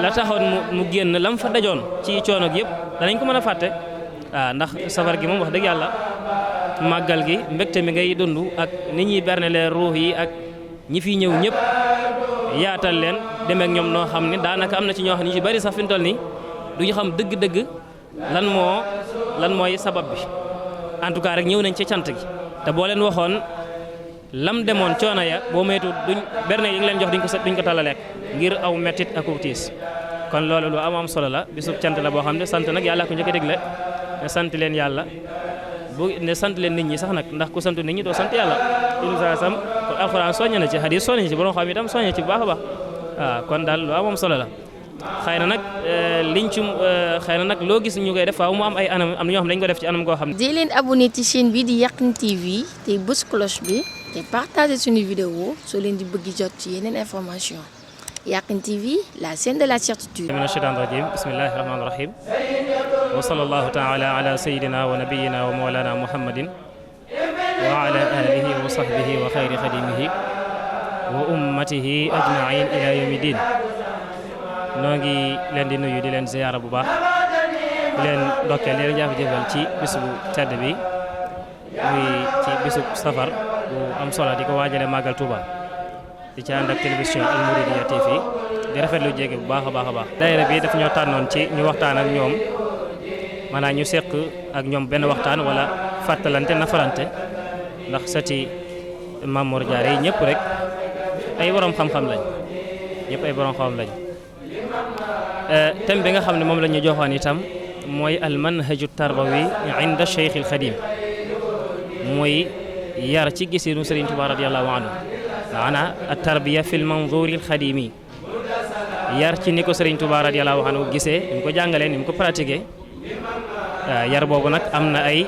la taxoon mu génn lam fa dajoon ci coono gi yëpp danañ ko mën a fàtte ndax safar gi moom wax dëgg yàlla màggal gi mbégte mi ngay dund ak nit ñi bernelee ruux yi ak ñi fi ñëw ñëpp yaatal leen demeek ñoom noo xam ne daanaka am na ci ñoo xam ne ñu ci bari sax fi mu toll nii du ñu xam dëgg-dëgg lan mooy sabab bi en tout cas rek ñëw nañ ci cant gi te boo leen waxoon lam demoon coono ya boo moytu duñ berne yi ngi leen jox duñ ko talaleek ngir aw mettit ak tiis kon loolu lu am solo la bisub cant la boo xam ne sant nag yàlla ko njëkk a dégle ne sant leen yàlla ne sant leen nit ñi sax nag ndax ku sant nit ñi doo sant yàlla insa sam kon alxuraan soññe na ci hadis soññe ci borom xam itam soññe ci bu baax a baax kon daal lu am solo la xëy na nag xëy na nag loo gis ñu koy def faaw mu am ay anam am na ñoo xam ne dañu ko def ci anam goo xam ne. di leen abonné ci chaîne bi di Yakhine TV te bës cloche bi te partagé suñu vidéo soo leen di bëgg jot ci yeneen information Yakhine TV la chaîne de la certitude. mina shaytaan rajim bismillahi rahmaani rahim wa sallallahu taala ala sayidina wa nabiyina wa mawlana muhammadin wa ala alihi wa sahbihi wa xayri xadimihi wa ummatihi ajmain ila yawmi din noo ngi leen di nuyu di leen ziyaara bu baax di leen ndokkeel di leen jafe-jafal ci bis bu tedd bi muy ci bisu safar bu am solo di ko waajale màggal Touba di ci ànd ak télévision Al Mouridiyyah TV di rafetlu jéege bu baax a baax a baax. daayira bi daf ñoo tànnoon ci ñu waxtaan ak ñoom maanaam ñu seq ak ñoom benn waxtaan wala fàttalante nafarante ndax sati Maam Mor Jaara yi ñëpp rek ay borom xam-xam lañ ñëpp ay borom xam lañ. thème bi nga xam ne moom la ñu joxoon itam mooy al manhaju tarbawi inda Cheikh al Xadim mooy yar ci gisinu Serigne Touba radiyallahu anhu maanaam at tarbiya fil manzuri al xadimi yar ci ni ko Serigne Touba radiyallahu anhu gisee ni mu ko jàngalee ni mu ko pratiqué yar boobu nag am na ay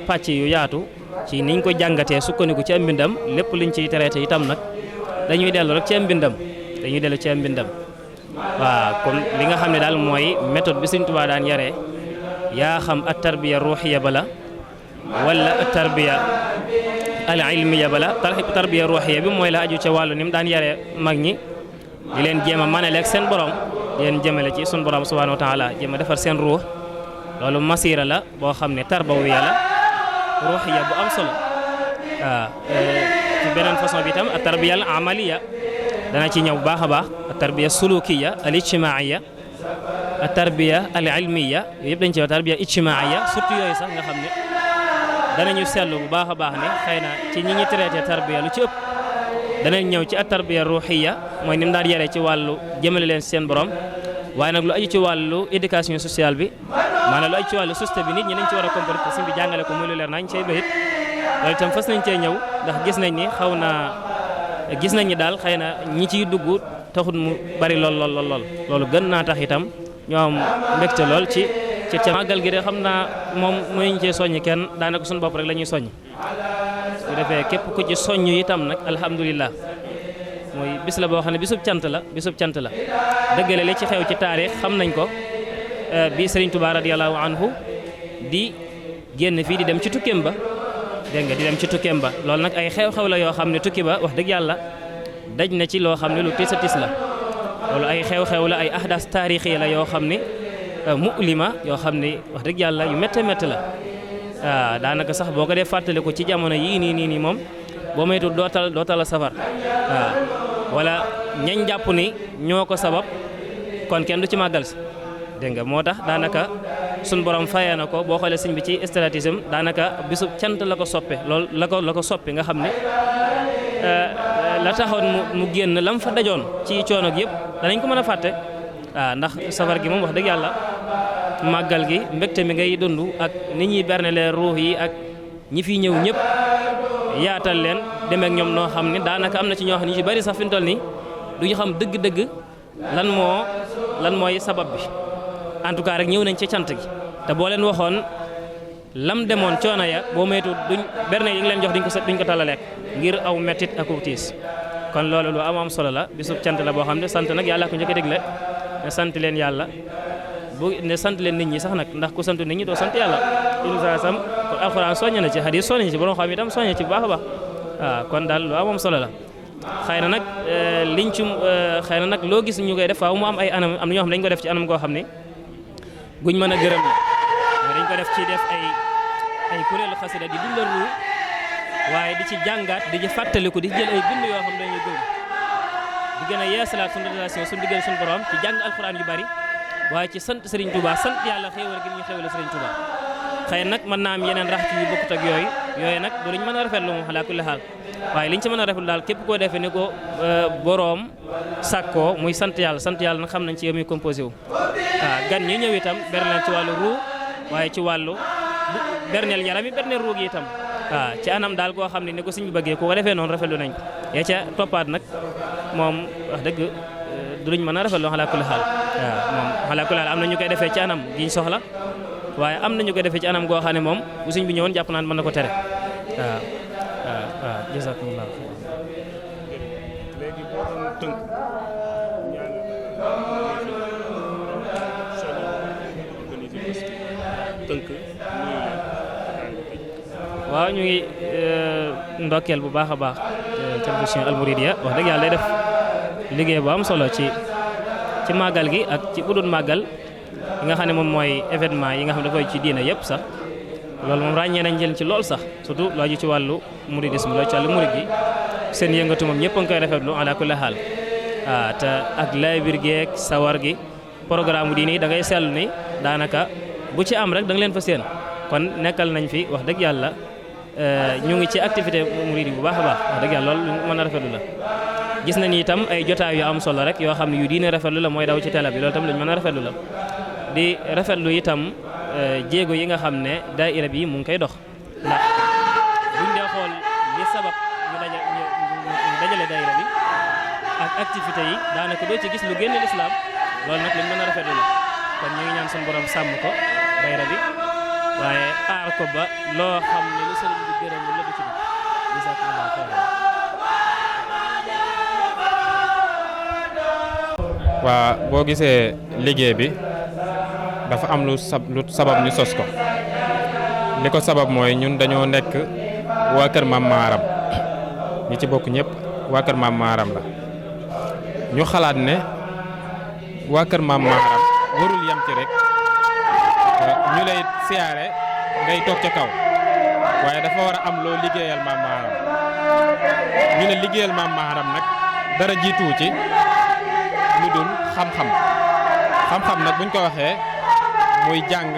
pàcc yu yaatu ci niñ ko jàngatee sukkandiku ci am mbindam lépp liñ ciy traité itam nag dañuy dellu rek ci am mbindam waaw comme li nga xam ne daal mooy méthode bi Sëriñ Tuubaa daan yaree yaa xam at tarbiya ruuxiya bala wala at tarbiya al ilmiya bala tarbiya ruuxiya bi mooy la aju ca wàllu ni mu daan yaree mag ñi di leen jéem a manaleeg seen borom di leen jëmale ci sun borom subhanahu wa taala jéem a defar seen ruux loolu masira la boo xam ne tarbawiya la ruuxiya bu am solo waaw ci beneen façon bi itam at tarbiya al amaliya dana ci ñëw bu baax a baax tarbiya sulukiya al ijtimaiya tarbiya al ilmiya yooyu yëpp dañ ci wax tarbiya ijtimaiya surtout yooyu sax nga xam ne danañu seetlu bu baax a baax ne xëy na ci ñi ñi traité tarbiya lu ci ëpp danañ ñëw ci at tarbiya ruhiya mooy ni mu daan yaree ci wàllu jëmale leen seen borom waaye nag lu aju ci wàllu éducation sociale bi maanaam lu aju ci wàllu société bi nit ñi nañ ci war a comporter si bi jàngale ko muy lu leer nañ cay bayit loolu itam fas nañ cee ñëw ndax gis nañ ni daal xëy na ñi ciy dugg taxut mu bari loolu gën naa tax itam ñoo am mbégte lool ci màggal gi de xam naa moom mënuñ cee soññ kenn daanaka suñu bopp rek la ñuy soññ su defee képp ku ci soññ itam nag alhamdulilah mooy bis la boo xam ne bisub cant la dëggale li ci xew ci taarix xam nañ ko bi Serigne Touba radiyallahu anhu di génn fii di dem ci tukkeem ba dégg nga di dem ci tukkeem ba loolu nag ay xew-xew la yoo xam ne tukki ba wax dëgg yàlla daj na ci loo xam ne lu tis a tis la loolu ay xew-xew la ay ahdas taarixi la yoo xam ne mulima yoo xam ne wax dëgg yàlla yu métte la waaw daanaka sax boo ko dee fàttali ko ci jamono yii nii moom boo maytu dootal a safar waaw wala ñañ jàpp ni ñoo ko sabab kon kenn du ci màggal si dégg nga moo tax daanaka suñ borom fayee na ko boo xoolee sëñ bi ci stratégie daanaka bisub cant la ko soppe loolu la ko soppi nga xam ne la taxoon mu génn lam fa dajoon ci coono gi yëpp danañ ko mën a fàtte ndax safar gi moom wax dëgg yàlla màggal gi mbégte mi ngay dund ak nit ñi bernelee ruux yi ak ñi fi ñëw ñëpp yaatal leen demeek ñoom noo xam ne daanaka am na ci ñoo xam ne ñu ci bari sax fi mu toll nii du ñu xam dëgg-dëgg lan mooy sabab bi en tout cas rek ñëw nañ ci cant gi te boo leen waxoon lam demoon coono ya boo moytu berne yi ngi leen jox duñ ko talaleek ngir aw mettit ak tiis kon loolu lu am solo la bisub cant la boo xam ne sant nag yàlla ko njëkk a dégle ne sant leen yàlla ne sant leen nit ñi sax nag ndax ku sant nit ñi doo sant yàlla insa sam kon alxuraan soññe na ci hadis soññe ci borom xam itam soññe ci bu baax a baax kon daal lu am solo la xëy na nag liñ ci xëy na nag loo gis ñu koy def faaw mu am ay anam am na ñoo xam ne dañ ko def ci anam goo xam ne guñ mën a gërëm la dañ ko def ci def ay kuréelu xasida di dundal ru waaye di ci jàngaat di ci fàttaliku di jël ay bind yoo xam ne dañuy gëm di gën a yeesalaat suñu relation suñu diggante suñu borom ci jàng alxuraan yu bari waaye ci sant Serigne Touba sant yàlla xéewal gi ñu xéewale Serigne Touba xëy nag mën naa am yeneen rax ci yu bokkut ak yooyu nag du luñ mën a rafetlu moom alaa kulli xaal waaye liñ ci mën a rafetlu daal képp koo defee ni ko boroom sàkkoo muy sant yàlla nag xam nañ ci yow muy composé wu waaw gan ñi ñëw itam berneel ci wàllu ruu waaye ci wàllu berneel yaram yi berneel ruu gi itam waaw ci anam daal koo xam ne ni ko suñ bi bëggee ku ko defee noonu rafetlu nañ yaa ca toppaat nag moom wax dëgg du luñ mën a rafetlu alaa kulli xaal waaw moom alaa kulli xaal am na ñu koy defee ci anam giñ soxla waaye am na ñu koy defee ci anam goo xam ne moom bu suñ bi ñëwoon jàpp naan mën na ko tere waaw jazakumullah léegi boo doon tënk waaw ñu ngi ndokkeel bu baax a baax télévision Al Mouridiyyah wax dëgg yàlla day def liggéey bu am solo ci màggal gi ak ci budul màggal yi nga xam ne moom mooy événement yi nga xam ne dafay ci diina yëpp sax loolu moom ràññee nañ jël ci lool sax surtout loo ji ci wàllu mouridisme loo ci wàllu murid gi seen yëngatu moom ñëpp a ngi koy rafetlu ala kulli xaal te ak laabir geek sawar gi programme bu diine yi da ngay seetlu ni daanaka bu ci am rek da nga leen fa seen kon nekkal nañ fi wax dëgg yàlla ñu ngi ci activité murid yi bu baax a baax wax dëgg yàlla loolu mën a rafetlu la gis nañ itam ay jotaay yu am solo rek yoo xam ne yu diine rafetlu la mooy daw ci télé bi loolu tam luñ mën a rafetlu la di rafetlu itam jéego yi nga xam ne daayira bi mu ngi koy dox ndax buñ dee xool li sabab ñu dajale daayira bi ak activité yi daanaka doo ci gis lu génn lislaam loolu nag luñ mën a rafetlu la kon ñu ngi ñaan suñu borom sàmm ko daayira bi waaye aar ko ba loo xam ne lu sëriñ bi gërëm lu ci bi jazakumullahu khairan. waa boo gisee liggéey bi dafa am lu sabab ñu sos ko li ko sabab mooy ñun dañoo nekk waa kër Maam Maaram ñi ci bokk ñëpp waa kër Maam Maaram la ñu xalaat ne waa kër Maam Maaram warul yem ci rek ñu lay siyaare ngay toog ca kaw waaye dafa war a am loo liggéeyal Maam Maaram ñu ne liggéeyal Maam Maaram nag dara jiitu ci lu dul xam-xam nag buñ ko waxee muy jàng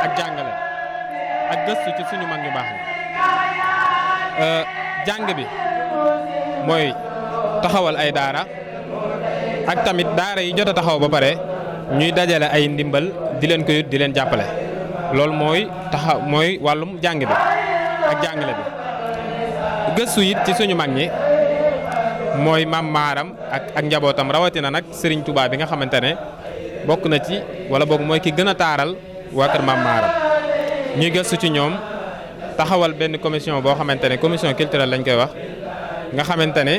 ak jàngale ak gëstu ci suñu mag ñu baax ni jàng bi mooy taxawal ay daara ak tamit daara yi jot a taxaw ba pare ñuy dajale ay ndimbal di leen ko yut di leen jàppale loolu mooy wàllum jàng bi ak jàngale bi gëstu it ci suñu mag ñi mooy Maam Maaram ak njabootam rawatina nag Serigne Touba bi nga xamante ne bokk na ci wala boog mooy ki gën a taaral waa kër Maam Maaram ñuy gëstu ci ñoom taxawal benn commission boo xamante ne commission culturelle lañ koy wax nga xamante ne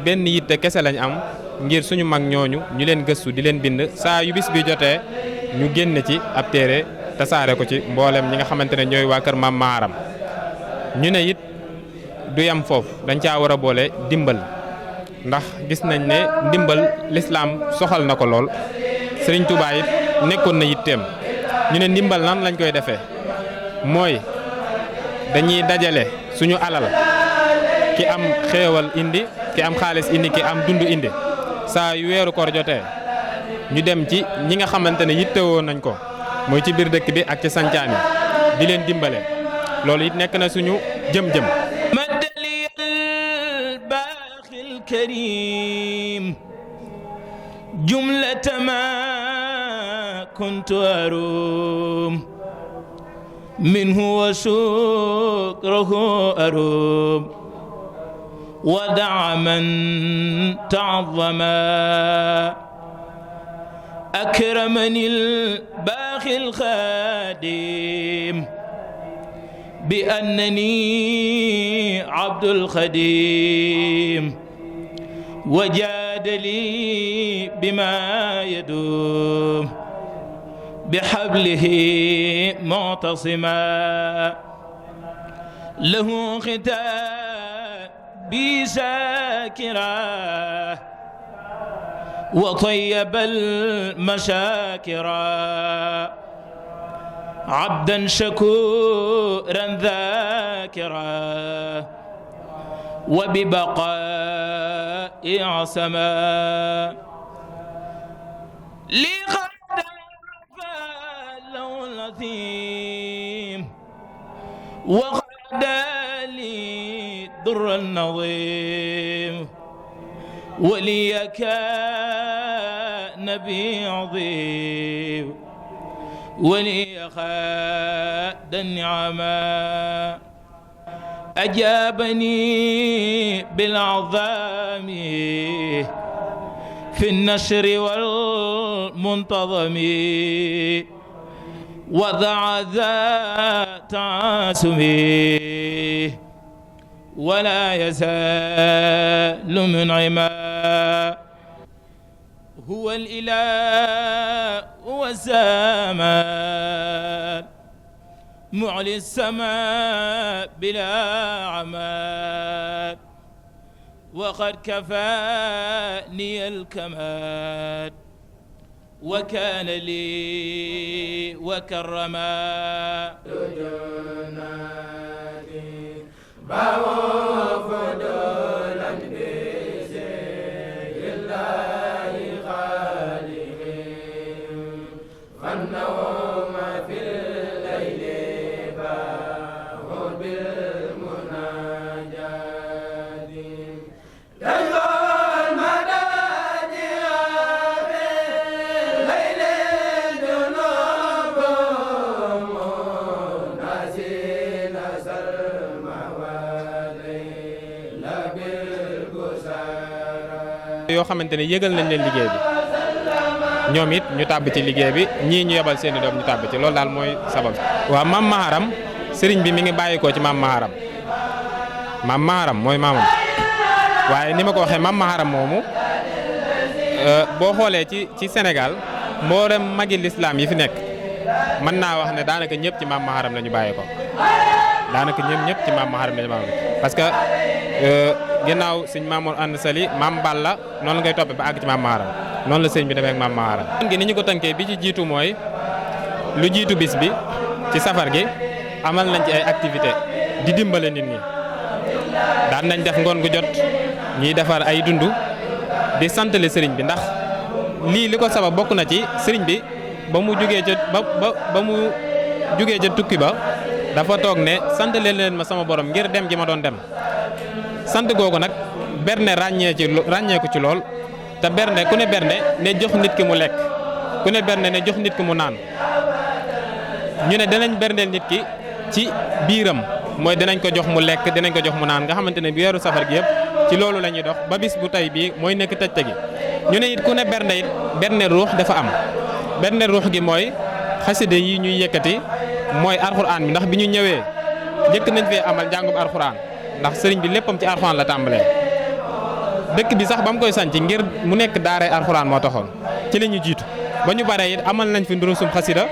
benn yitte kese lañ am ngir suñu mag ñooñu ñu leen gëstu di leen bind saa yu bis bi jotee ñu génn ci ab téere tasaare ko ci mboolem ñi nga xamante ne ñooy waa kër Maam Maaram ñu ne it du yam foofu dañ caa war a boole dimbal ndax gis nañ ne ndimbal lislaam soxal na ko lool Sëriñ Tuubaa it nekkoon na yitteem ñu ne ndimbal nan lañ koy defee mooy dañuy dajale suñu alal ki am xéewal indi ki am xaalis indi ki am dund indi saa yu weeru koor jotee ñu dem ci ñi nga xamante ne yittewoo nañ ko mooy ci biir dëkk bi ak ci sancaan yi di leen dimbale loolu it nekk na suñu jëm-jëm الكريم جملة ما كنت أروم منه وشكره أروم ودع من تعظما أكرمني الباخي الخادم بأنني عبد الخديم وجاد لي بما يدوم بحبله معتصما له ختام ربي شاكرا وطيب المشاكرا عبدا شكورا ذاكرا وببقاء عصما لقد فالو الأثيم وقد لي در النظيم ولي كان نبي عظيم ولي خاد النعما أجابني بالعظام في النشر والمنتظم وضع ذات عاسمي ولا يزال منعما هو الإله والزمان معلي السماء بلا عماد وقد كفاني الكمال وكان لي وكرما yoo xamante ne yëgal nañ leen liggéey bi ñoom it ñu tàbb ci liggéey bi ñii ñu yebal seeni doom ñu tàbb ci loolu daal mooy sabab. waaw maam Maharam sëriñ bi mi ngi bàyyikoo ci maam Maharam mooy maamam waaye ni ma ko waxee maam Maharam moomu boo xoolee ci Sénégal mboolem magi lislaam yi fi nekk mën naa wax ne daanaka ñëpp ci maam Maharam la ñu bàyyikoo daanaka ñëpp ci maam Maharam la ñu bàyyikoo parce que ginnaaw sëñ Mamour Ande Sali maam Balla noonu la ngay toppee ba àgg ci maam Maharam noonu la sëñ bi demee ak maam Maharam. gi ni ñu ko tënkee bi ci jiitu mooy lu jiitu bis bi ci safar gi amal nañ ci ay activité di dimbale nit ñi daan nañ def ngoon gu jot ñuy defar ay dund di santale sëriñ bi ndax lii li ko sabab bokk na ci sëriñ bi ba mu jugee ca ba mu jugee ca tukki ba dafa toog ne santale leen ma sama borom ngir dem gi ma doon dem. sant googu nag berne ràññeeku ci lool te berne ku ne berne ne jox nit ki mu lekk ku ne berne ne jox nit ki mu naan ñu ne danañ berndeel nit ki ci biiram mooy dinañ ko jox mu lekk dinañ ko jox mu naan nga xamante ne bi weeru safar gi yëpp ci loolu la ñuy dox ba bis bu tey bii mooy nekk tëj gi ñu ne it ku ne berne it berne ruux dafa am berne ruux gi mooy xaside yi ñuy yëkkati mooy alxuraan bi ndax bi ñu ñëwee njëkk nañ fee amal njàngum alxuraan ndax sëriñ bi léppam ci alxuraan la tàmbalee dëkk bi sax ba mu koy sanc ngir mu nekk daaray alxuraan moo taxoon ci la ñu jiitu ba ñu paree it amal nañ fi ndurusum xasida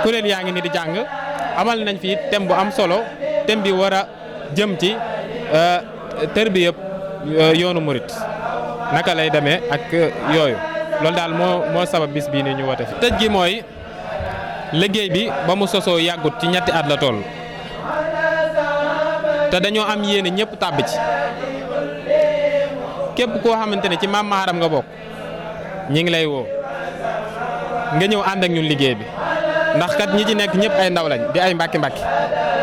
kuréel yaa ngi ni di jàng amal nañ fi it thème bu am solo thème bi war a jëm ci tër bi yëpp yoonu murit naka lay demee ak yooyu loolu daal moo sabab bis bii ni ñu woote fi tëj gi mooy liggéey bi ba mu sosoo yàggut ci ñetti at la toll te dañoo am yéene ñëpp tàbb ci képp koo xamante ne ci maam Maharam nga bokk ñi ngi lay woo nga ñëw ànd ak ñun liggéey bi ndax kat ñi ci nekk ñëpp ay ndaw lañ di ay mbàkki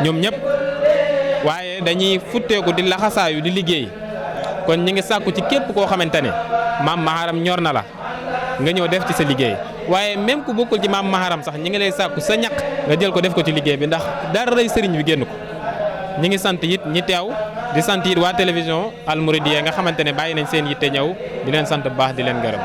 ñoom ñëpp waaye dañuy futteeku di laxasaayu di liggéey kon ñi ngi sàkku ci képp koo xamante ne maam Maharam ñor na la nga ñëw def ci sa liggéey waaye même ku bokkul ci maam Maharam sax ñi ngi lay sàkku sa ñaq nga jël ko def ko ci liggéey bi ndax dara rëy sëriñ bi génn ko. ñi ngi sant it ñi teew di sant it waa télévision Al Mouridiyyah nga xamante ne bàyyi nañ seen yitte ñëw di leen sant bu baax di leen gërëm.